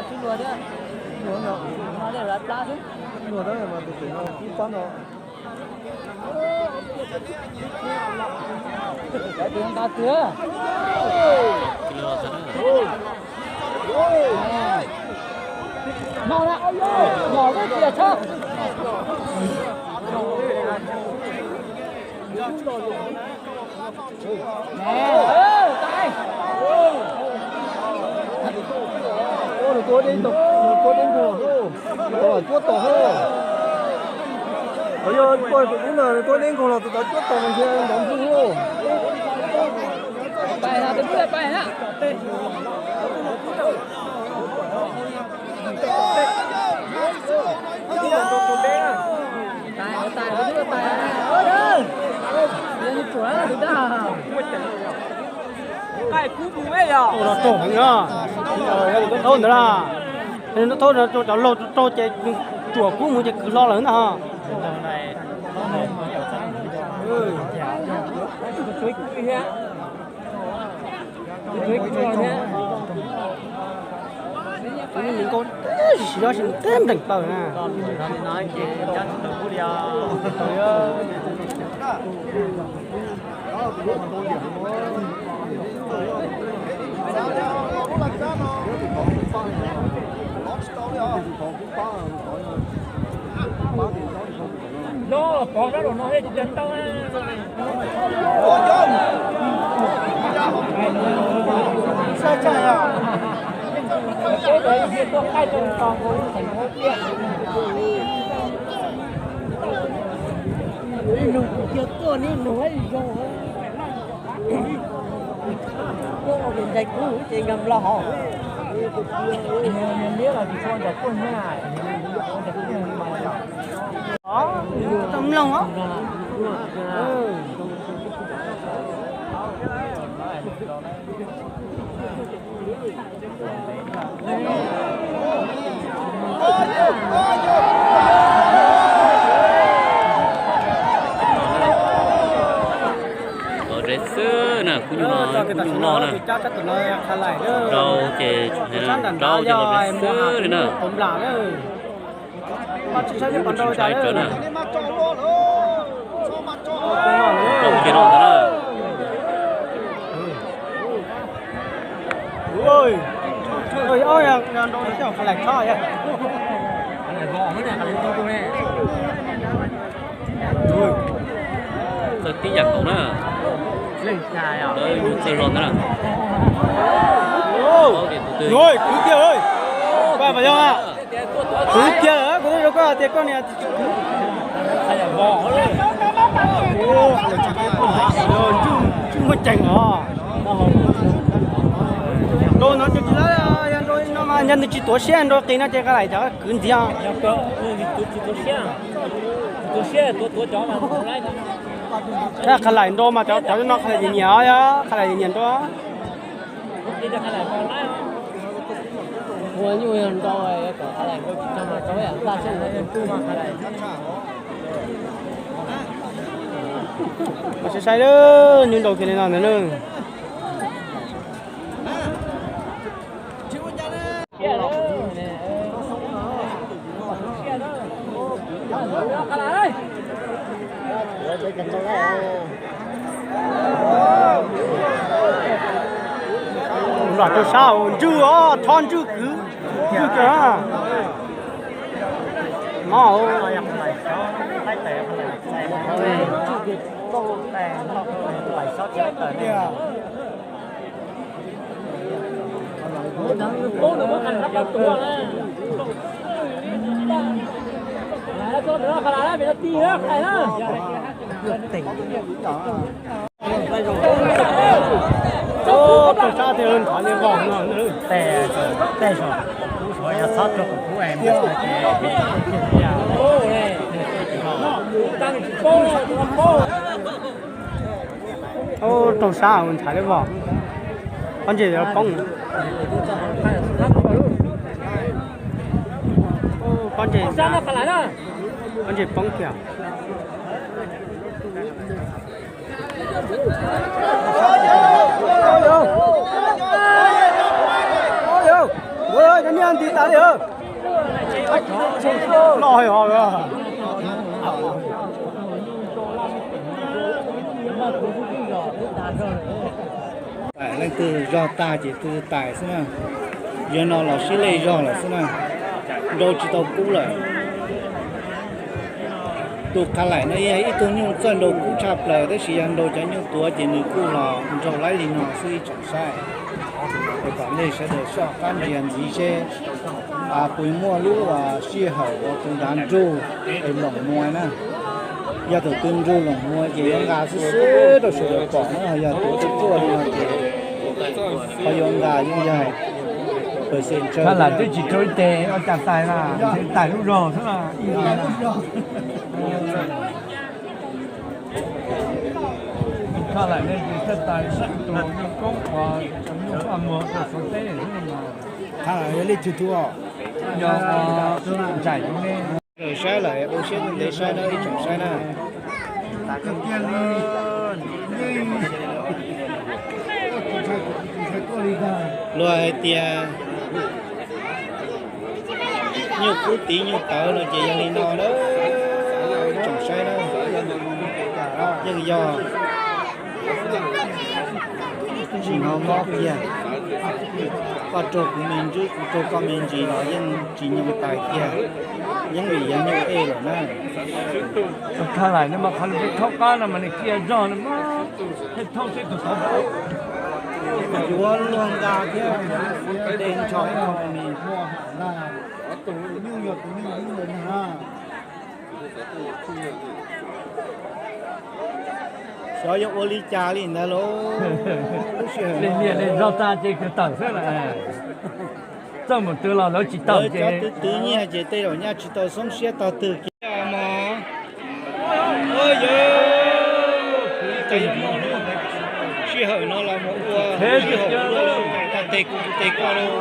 Sib luag thiab. Luag no, no thiaj lawv plab xwb. Luag tab mas tus pem no kub pab no. Tus nta twg? No na, no lub tias tshab. Nws tua deb nkaus, nws tua deb nkaus, tus tod cuab tom hauv. Qhov yog tus ub na, nws tua deb nkaus los tus tod cuab tom nrhiav nrov npwg lauj. Tus no tsaug heev na. Yog tus tub thauj ntawd na, tus tub thauj cov laug raug ces tsuam kub mus ces kwv hlo lawm na. Tus me nkauj teb sis teb nplees plaws na. No los pov rau no thiaj tsis tau. Nug kuv tiag tuaj neb nug ib zoo. Ua ntxais kub ces nkag nplo hov. Niag liab los tsis tshua ntxais kub na. Tau mloog os. Los ze xwb na, kub nyuj no, kub nyuj loj na. Rau ces rau ces los ze xwb li na. Tsis ntshai tsawv na. Rau ces no ntag na. Txawj tib yam nkaus na. Lawv yug txawj zog ntag na. Kwv kiag, kwv kiag, kuv twb zoo koj tias koj niag tsis kwv. Ntswj muaj ceem os. Nrau no ces tsis, yog nrau no mas yog nws tsis tuav siab nrau qis no ces Qhalaim cov kwv ntxiv. Qhalaim nrau mas cov no Qhalaim nyiam nyiam, yog Qhalaim nyiam nrau. Ua nyuj yog nrau, kom Qhalaim nrau tsis tau mas tau ib yam ntaj xwb. Sai sai, nws nrau kiag li no ntag na. Los rau sab, ntswj os, thob ntswj kwv, ntswj kiag. No. Rau sab thiaj nrhav li vog no. Tej, tej saum kuv suav yog txhob rau kuv kub es. Rau sab nrhav li vog. Pob ntseg poob. Pob ntseg, pob ntseg poob kiag. Nti tas li. Loj hos. Leej twg zog tag ces tus twg tais xwb na. Yog no los sib lej zog lawm xwb na. Nrau tsis tau kub lawm. Tus Qha Laim no yog ib tug nyuj txawj nrau kub tshaj plaws, tab sis yog nrau cov nyuj tuav ces nws kuj los nrau laib li no xwb ib tsoom saib. Es kom nej sawv daws soj qab ntsia ntxiv seb puas muaj lub sij hawm uas tus nrad nrug es loos mua na. Yog tus twg nrug loos mua ces yuav nqa xwb xwb rau sawv daws pom na, yog tus twb tuaj li no ces qhov yuav nqa yeej yog percent tsawg. Kha Laim twb tsis rau ib teg ua cas tais na, tais lub zog xwb na. Kha Laim ne ces thawj tais ib tug nyuj koob uas nyuj paj muag rau Suav teb xwb no. Kha Laim yog leej twg tug os? Yog Ntsaim tus ne. Saib lawm ua siab ntev saib na ib tsoom saib na. Luag hais tias nyuj kub tiv nyuj tawv no ces yog li no na ib tsoom saib na. Yeej yog tsis hnov mob kiag. Koj raug kuv me ntsis, kuv raug koj me ntsis los yeej tsis nyoo tais kiag. Yeej vim yog nyuj ej lawm na. Kha Laim no mas qhov nws thaub qab no mas nws cia zog no mas, thiaj thaub seb tus thaub. Yuav luag nqa thiab, de ntsho economy. Xyov yuav ua li cas li ntawd lauj. Lub sij hawm no zog tag ces kawg tawm xwb lawm. Txawj mus twg los lawv tsis tawm ces cov twv twv nyiaj ces tej zaum nyaj tsis tau xoob siab tog twg kiag mog. Ua yog, kuv ib tag yog muaj lub sij hawm no los mus ua sij hawm ua koj teg kuv kuv teg koj lauj.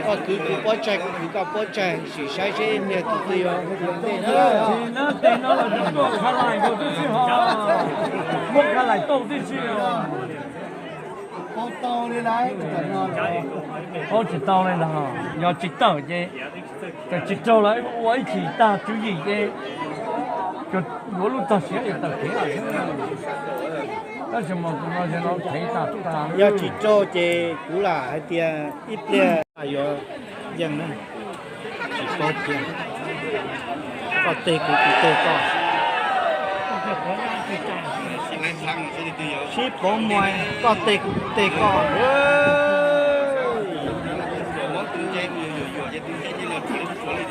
Koj kwv kuv pob tsaig kuv kwv koj pob tsaig, sim saib seb ntiag tus twg yuav ua ntej na. Tsis na, teg no los tsis tuaj Kha Laim nkaus tib si ho, muab Kha Laim tauj tib si os. Paub tsis tau li ntag, yog tsis tawm ces tsis raug lawv ua ib chim tag tswv yim ces yuav lub txog siav yuav tawm kev lawm. Tab sis mas tus no no thev tas tas. Yog tsis raug ces kuv lam hais tias ib pliag yuav yeej na. Tsis paub tiag. Koj teg kuv kuv teg koj. Sib pov muag koj teg kuv kuv teg koj.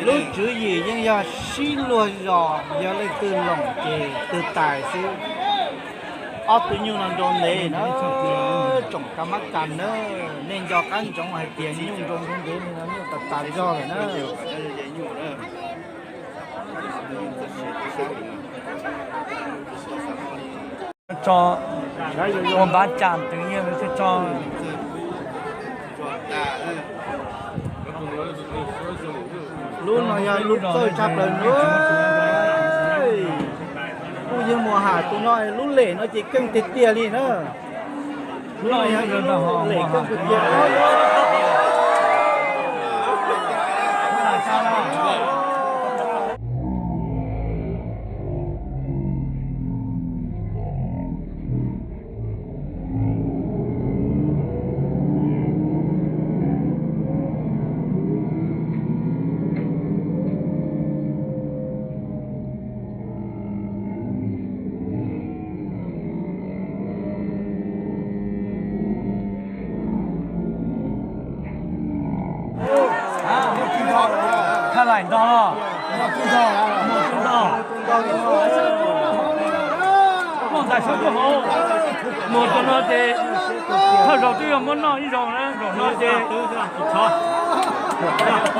Lub tswv yim yeej yog sib luag zos, yog leej twg loos ces twg tais xwb. Ob tug nyuj no nrau ntev na, tsoom kab mab kas na, nej nco qab ntsoov hais tias nyuj nrau ntev ntev li no nyuj tas tas zog lawm na. Tso ua npav cas twv nyiaj thiaj tso. Lub no yog lub txawj tshaj plaws na. Kuj yeej mus ham tus no, lub lem no ces keej tiag tiag li na. Lub no yog ib lub lem keej tiag tiag. Kha Laim ntog los, muaj ntais sab tuaj hauv, mus rau no ces thawj zaug twb yog muab noj ib zaug na, zaum no ces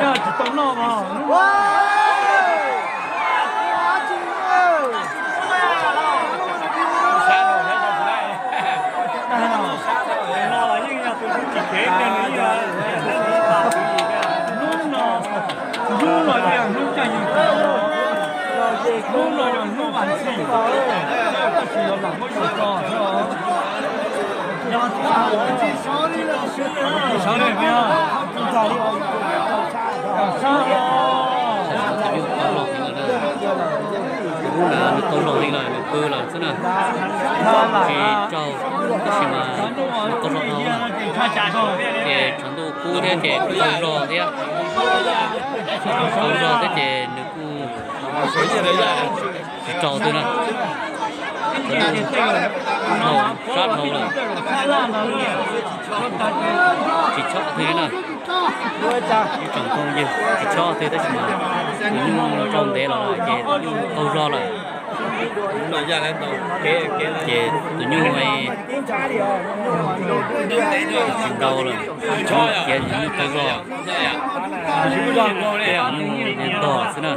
yog tsis tau noj mas. Hnub no, hnub no, hnub no yog hnub caj yeej, hnub no yog hnub vas ntxhi, tab sis yog lam muab yus tso xwb os. Sawv daws, Pw lawm xwb na, tsis raug, tab sis mas qaug zog dhau na, ces tshav ntuj kub thiab ces qaug zog thiab, qaug zog thiab ces nws kuj tsis raug twg na, sab dhau lawm, tsis chob twg na, tseem koog yws tsis chob twg tab sis mas tus nyuj rau ntev los lawm ces tus nyuj qaug zog lawm. Ces tus nyuj tsis ntau lawm, tus nyuj qaug zog, tus nyuj ntog xwb na.